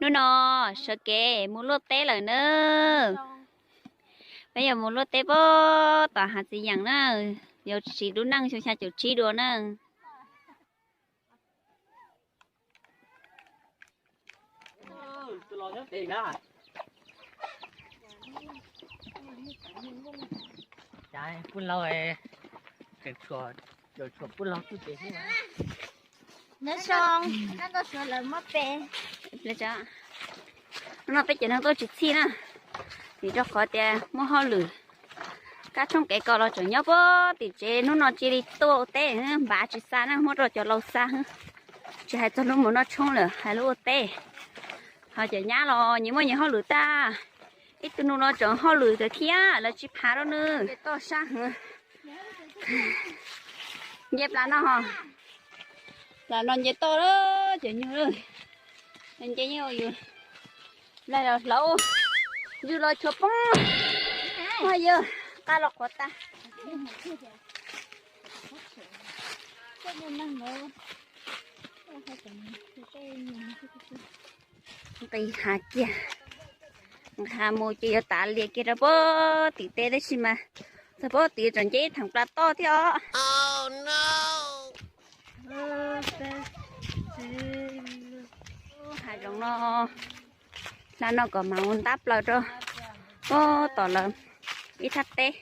Hnub no sawv kev mus luaj teb lawm na. Peb yuav mus luaj teb puag tom hav txiv yeem na, yuav siv lub neej xyoo xya caum tsib dua na. Pub laug, tshuav pub laug txuj ces xwb. Nyob zoo, ab, nkauj suav lawv muab pe. Hnub no peb cov neeg tuaj tsis txhij na, vim rau qhov tias muaj hauj lwm. Kab tshoob kev kos los tseem nyob puag tim tsev, hnub no cia li tuaj ua teb, npav tsis xa na, muab rau cov laus xa. Tsis hais txog lub mus noj tshoob lawm, hais lub ua teb. Ho cov nyab los nyias muaj nyias hauj lwm tag. Ib tug nus los tseem hauj lwm tawm thiab, lawv tsis phav rau nws. Toj sab heev. Nce plas no ho. Plas no nce toj lawm cov nyuj lawm. Nce yeej ua yus nplaig los hlauv, yus los tshuav poob. Ua yog qab los qhuav tas. Nqis hav kiag, nqis hav mus ces yuav tav lias kiag rau puag tim teb tab sis mas txog puag tim tseem nce ib theem plas toj thiab os. Hav zoov no, hla no kom mam mus ntab plaws rau puag tom lawv ib thaj teb.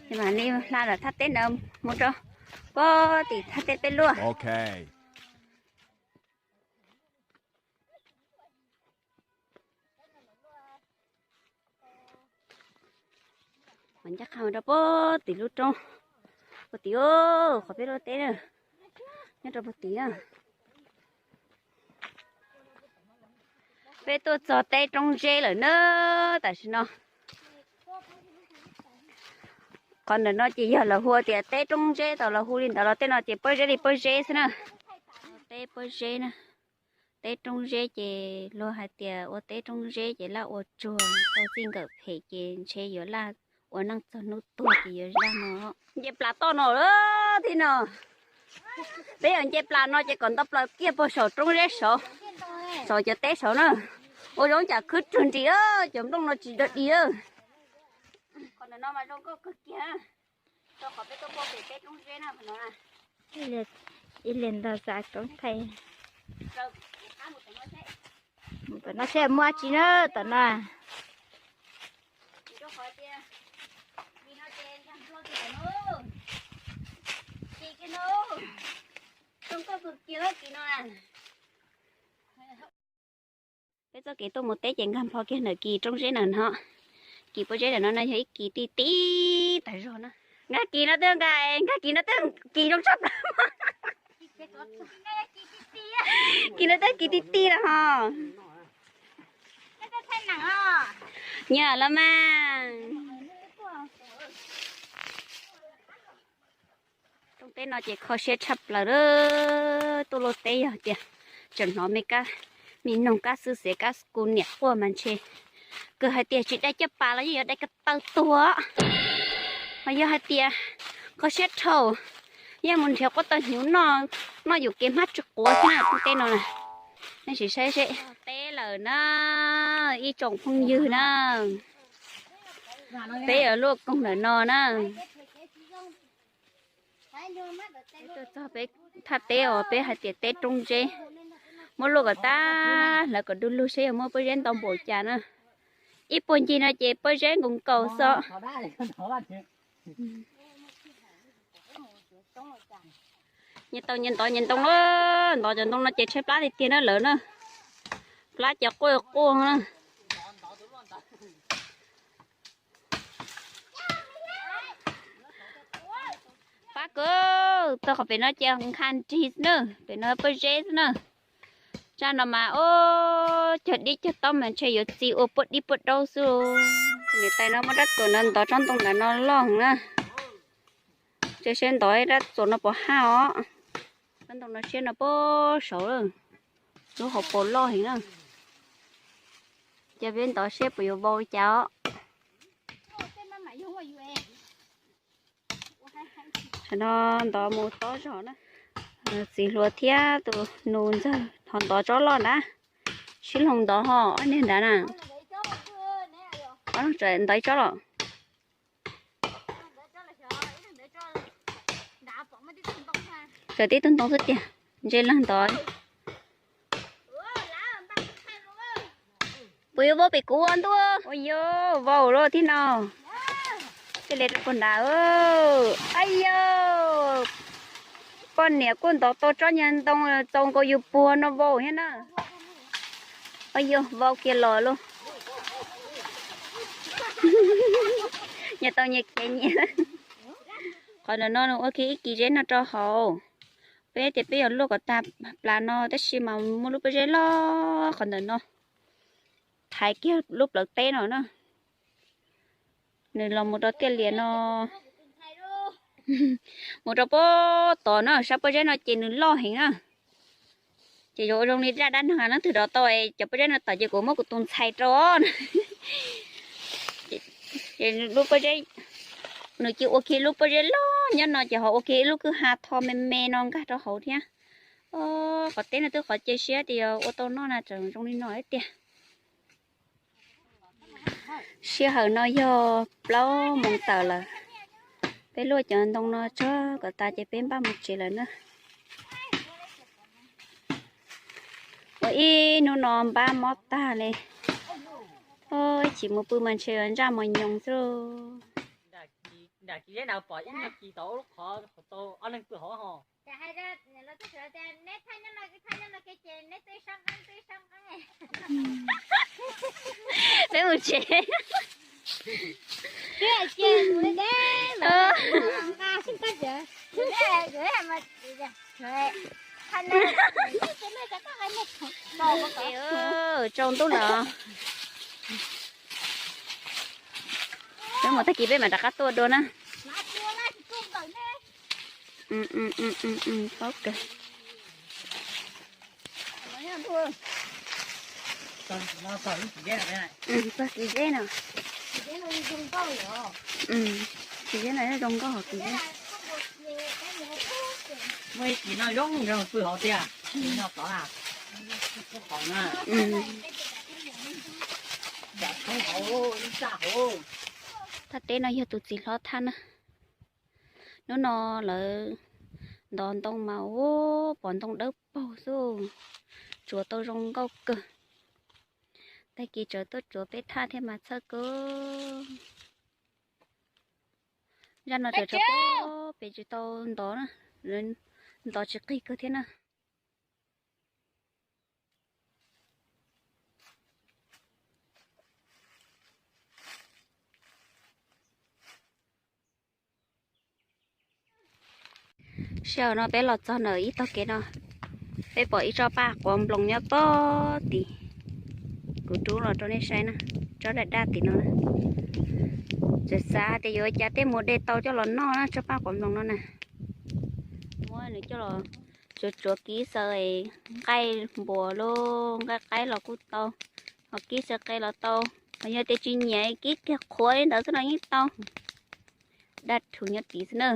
Ces mam li hla lawm thaj teb ntawd mus rau puag tim thaj teb peb luaj. Mas ncaj qha mus rau puag tim lub roob, puag tim, qhov peb luaj teb na, nyob rau puag tim na. Peb tuaj txog teb Roob Zeb lawm na, tam sim no. Qhov ntawm no ces yog lawv hu tias teb Roob Zeb, tau lawv hu li ntawd los tej no ces Pob Zeb li Pob Zeb xwb na. Teb Pob Zeb na, teb Roob Zeb ces luag hais tias ua teb Roob Zeb ces laj ua tsuag tau txij nkawm phem ces ntshe yuav laj ua neej txog hnub tuag ces yuav zaj no. Nce plas toj no lawm thiab no. Peb yuav nce plas no ces kom nto plaws kiag puag saum Roob Zeb saud, saum cov teb saud na. Ua zoo cas khwb rwg nris, cov nplooj no tsis dog dig. Qhov ntawm no mas zoo nkauj kawg kiag, rau qhov peb tuaj puag pem teb Roob Zeb na. Ib leeg ntog xav roob thaiv. Tom no seb muaj tsi na tom no. Peb txoj kev tuaj mus teb ces nkag nplho kiag ntawm kis Roob Zeb na no. Kis Pob Zeb ntawm no no yog ib kis ti ti tas zog na. Nkag kis no twb nkag, nkag kis no twb kis zoo tshaj plaws. Kis no twb kis ti ti lawm ho. Nyiam los mas. Rooj teb no ces kho siab tshaj plaws lawm. Tuaj luaj teb yog tias tseem hnov me kab, me noog kab xwb xiav kab kuv niam quaj mas ntshe kawg hais tias tsis dai caj pas los yeej yuav dai ko taw tuag. Mas yog hais tias kho siab dhau, yeej mus nrhiav quav taw hnyuv noj, noj yuam kev hmab tsis quav xwb na. Rooj teb no na, nej sim saib seb. Teb lawm na, ib tsoom phooj ywg na, peb yuav luaj koog ntawm no na. Peb tuaj txog peb thaj teb uas peb hais tias teb Roob Zeb, muab luaj kom tag, hlawv kom du lug seb yuav muaj pob zeb ntau npaum cas na. Ib puag ncig no ces pob zeb nkaus nkaus xwb. Nyias tau nyias ntov nyias ntoo na, ntov cov ntoo no ces tshaib plab tiag tiag na lawv na. Plab ces quaj quaj na. Pab kawg, txog qhov pem no ces nkha nrig xwb na, pem no pob zeb xwb na. Zaj no mas ub, cog dib cog taub mas ntshe yuav txi ua puab dib puab daub xwb. Niam tais no muab rab txuas no ntov tsob ntoo ntawm no loj na. Tseem seb ntov rab txuas no puas haj os. Tsob ntoo no siab no puag saud lawm, lub hauv paus loj heev na. Ces peb ntov seb puas yuav vau li cas os. Qhov no ntov mus tob zog na. Txiv hluas thiab tus nus ntxawg ho ntov tsob loj na. Sib hloov ntov ho ob niag nrad na. Ob leeg ntov ib tsob los. Tsuas tib tug ntoo xwb tiag, ntse leeg ntov. Puas yuav vau pem kuv ua ntuj? Ua yuav vau lawm thiab no. Tej li rau puag nrad. Ay yau, poj niam kuj ntov tau tsob nyuag ntoo txaus nkaus yus puag no vau thiab na. Ay yau, vau kiag los lauj. Nyias tau nyias khiav nyias. Qhov ntawm no nws ua kiag ib kis zeb no rau hauv. Peb tias peb yuav luaj kom tag plas no tab sis mas muaj lub pob zeb loj qhov ntawm no thaiv kiag lub plawv teb no na. Nws los mus rau tiaj lias no, mus rau pob tod na, sab pob zeb no ces nws loj heev na. Ces yuav ua zoo li daj dab neeg, leej twg rov tau cov pob zeb no tawm ces kuv muab kuv tus ntxhais rau na. Ces lub pob zeb, nws cia ua kiag lub pob zeb loj nyob no ces ho ua kiag ib lub kwj ha tho me me no nkag rau hauv thiab. Qhov teb no twb qhov cia siab tias ua tau noj na, tseem zoo li no thiab tiag. Sij hawm no yog plaub moos tawm lawm. Peb luaj cov ntoo no tso kom tas ces peb npaj mus tsev lawm na. Ua ib hnub no npab mob tag li. Ib chim mus pw mas ntshe ntsaj mos nyoos xwb. Peb mus tsev. Tsaus ntuj lawm. Peb mus tag kis peb mam rov qab tuaj dua na. Paub kawg. Txog kis zeb no. Kis zeb no zoo nkauj kis zeb. Muaj ib kis no zoo zoo pw hauv tiag, kis no tod na. Thaj teb no yog tus txiv hlob thaj na. Hnub no lawv ntov ntoo mas ua pom ntoo dawb paug xwb, tsuav tau zoo nkauj kawg. Tag kis tsawv tuaj tsuav peb thaj thiab mas txhawj kawg. Zaj no tsawv tsawv pem tsis tau ntov na, ntov tsis qig kawg thiab na. Sij hawm no peb los txog ntawm ib tog kev no, peb pom ib tsob paj quav nploos nyob pog tim. Kuv rub los rau nej saib na, tsob daj daj tim no na. Txawm xav tias yuav ua cas tej mus de tau coj los noj na, tsob paj quav nploos no na. Muab nws coj los tsuav tsuav kib xaws, nqaij npuas los nqaij qaib los kuj tau, ho kib xaws qe los tau, ho yog tias tsis nyiam kib kiag qhuav li ntawd xwb los yeej tau. Daj rhuv nyob tid xwb na.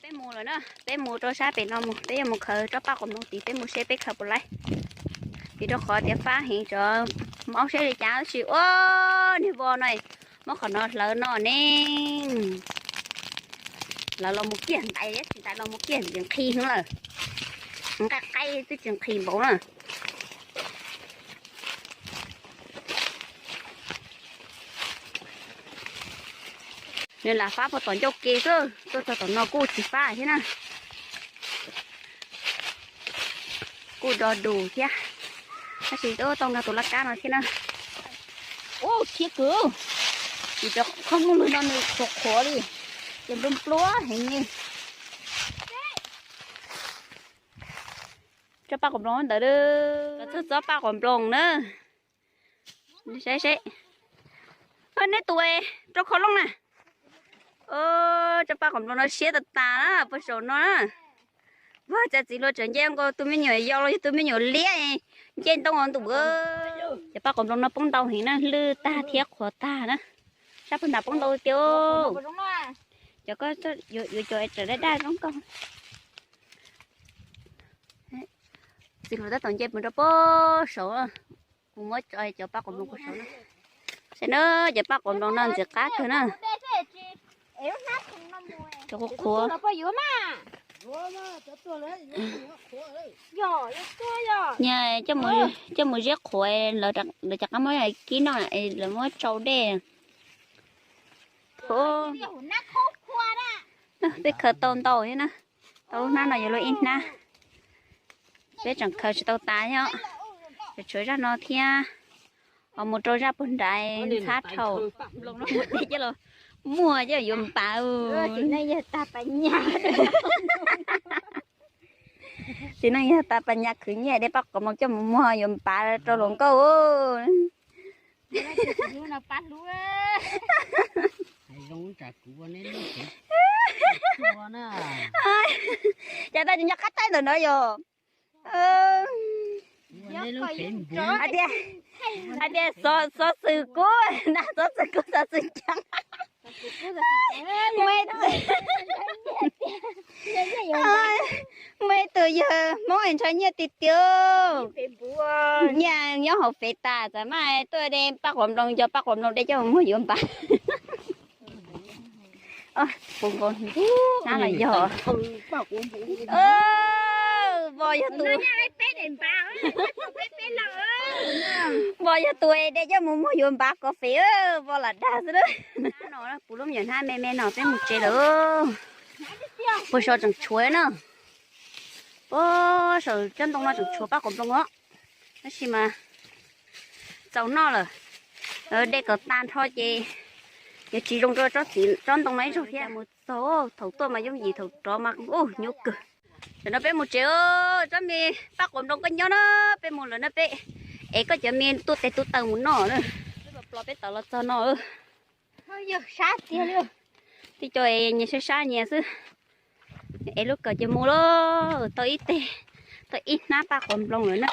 Peb mus lawm na, peb mus rau sab pem no mus, peb yuav mus khaws tsob paj quav nploos tid, peb mus seb peb khaws puas laib. Vim rau qhov tias fab heev, tsov maub seb li cas tab sis ua niag vos no, muab qhov no hlawv no ne. Hlawv los mus kiag ntais, tsis ntais los mus kiag tsis nqhis lawm. Nqaij qaib twb tsis nqhis npaum na. Nws lam fab puag tom ncauj ke xwb, tuaj txog tom no kuj tsis fab thiab na. Kuj do dus thiab, tab sis twb tau nkag tus laj kab no thiab na. Ub, khiav kwv, vim cov khoom muaj lwg no nws qhuav qhuav li, ces nplua nplua heev li. Tsob paj quav nploos ntawd, txog tsob paj quav nploos na. Saib seb, neb tus rau khau looj na. Tsob paj quav nploos no siab tas tas na, puag saum no na. Puag cas txiv hluas tseem nce nkaus tus me nyuam yau los yog tus me nyuam liab, nce ntoo ntuj. Cov paj quav nploos no poob ntau heev na, lwj tag thiab qhuav tag na. Sab puag nram poob ntau tiag. Cov ko yuav cov tseem daj daj zoo nkauj. Txiv hluas tab tom nce mus rau puag saud. Kuv muab cov paj quav nploos kuv saum no. Saib na, cov paj quav nploos no ntxim qab kawg na. Cov qhuav qhuav. Niag coj mus ziab qhuav, lawv rov qab muab kib noj, lawv muab tsau dej. Peb khaws tau ntau thiab na, tau lub hnab no yuav luag ib hnab. Peb tseem khaws tsis tau tas thiab, tshuav zaj no thiab. Ho mus rau zaj puag nrad ntxhab dhau. Muaj coj yuav npav. Txiv neej yog tas pas nyas khwv nyiaj de paj quav nploos coj mus muag yuav npav rau hluas nkauj. Cas tau nyob qab taib ntawm no yog. Hais tias xov xwm kub na, xov xwm kub xov xwm ceev. Muaj ib tug yawg Hmoob es ntshaw nyiaj tiag tiag. Nyiaj nyob hauv fev tas, txawm mas tuaj de paj quav nploos, cov paj quav nploos de coj mus muag yuav npav. Puv nkaus hnab los yog. Vos yog tus, vos yog tus de coj mus muag yuav npav kov fev, vos lam dag xwb. No puv lub me nyuam hnab me me no peb mus tsev lawm. Puag saum tseem tshuav na. Puag saum tsob ntoo no tseem tshuav paj quav nploos os. Tab sis mas txaus noj lawm. De kom tas nrho ces yuav tsis zoo rau tsob txiv tsob ntoo no ib zaug thiab. Mus txog thaum tuaj mas yooj yim, thaum rov mas ub nyuaj kawg. Tam no peb mus tsev, tsob me paj quav nploos koj nyob na, peb mus lawm na peb ev koj cov me tuaj tes tuaj taw mus noj na. Peb pos plos peb tawm los txog no. Tib co nyias sab sab nyias xwb. Ev lub kawm ces mus lauj, tau ib teg, tau ib hnab paj quav nploos lawm na.